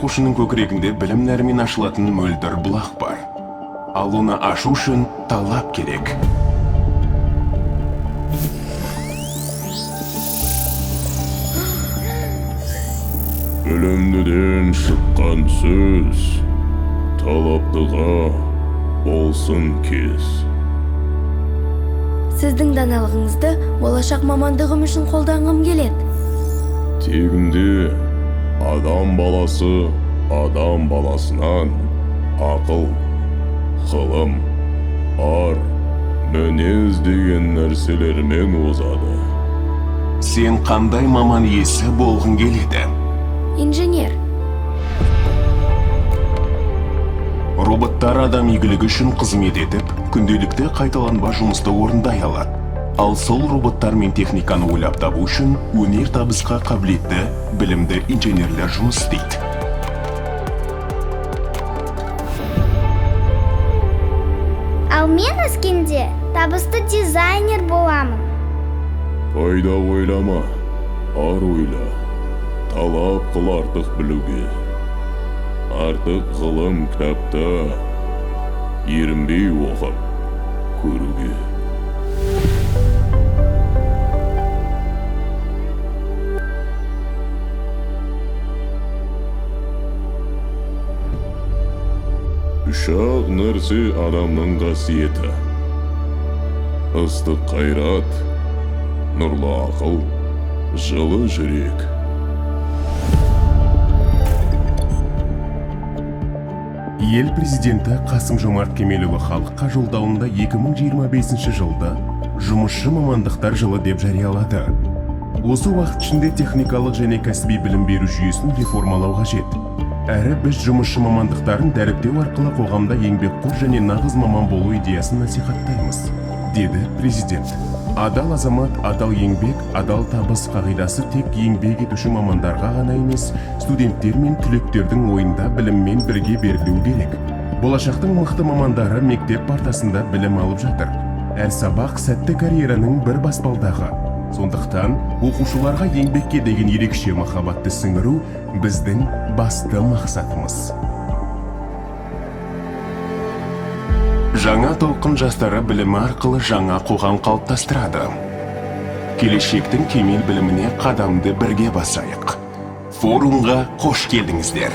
оқушының көкірегінде білім нәрімен ашылатын мөлдір бұлақ бар. Ал оны ашу үшін талап керек. Білімдіден шыққан сөз талаптыға болсын кез. Сіздің даналығыңызды болашақ мамандығым үшін қолданғым келеді. Тегінде адам баласы адам баласынан ақыл, ғылым, ар, мінез деген нәрселермен озады. Сен қандай маман иесі болғың келеді? Инженер. Роботтар адам игілігі үшін қызмет етіп, күнделікті қайталанбас жұмысты орындай алады. Ал сол роботтар мен техниканы ойлап табу үшін өнер табысқа қабілетті, білімді инженерлер жұмыс істейді. Ал мен өскенде табысты дизайнер боламын. Пайда ойлама, ар ойла, талап қыл артық білуге. Артық ғылым кітапта ерінбей оқып көруге. Үш-ақ нәрсе адамның қасиеті: ыстық қайрат, нұрлы ақыл, жылы жүрек. Ел президенті Қасым-Жомарт Кемелұлы халыққа жолдауында 2025 жылды жұмысшы мамандықтар жылы деп жариялады. Осы уақыт ішінде техникалық және кәсіби білім беру жүйесін реформалау қажет. Әрі біз жұмысшы мамандықтарын дәріптеу арқылы қоғамда еңбекқор және нағыз маман болу идеясын насихаттаймыз, деді президент. Адал азамат, адал еңбек, адал табыс қағидасы тек еңбек етуші мамандарға ғана емес, студенттер мен түлектердің ойында біліммен бірге берілуі керек. Болашақтың мықты мамандары мектеп партасында білім алып жатыр. Әр сабақ сәтті карьераның бір баспалдағы. Сондықтан оқушыларға еңбекке деген ерекше махаббатты сіңіру біздің басты мақсатымыз. Жаңа толқын жастары білімі арқылы жаңа қоғам қалыптастырады. Келешектің кемел біліміне қадамды бірге басайық. Форумға қош келдіңіздер.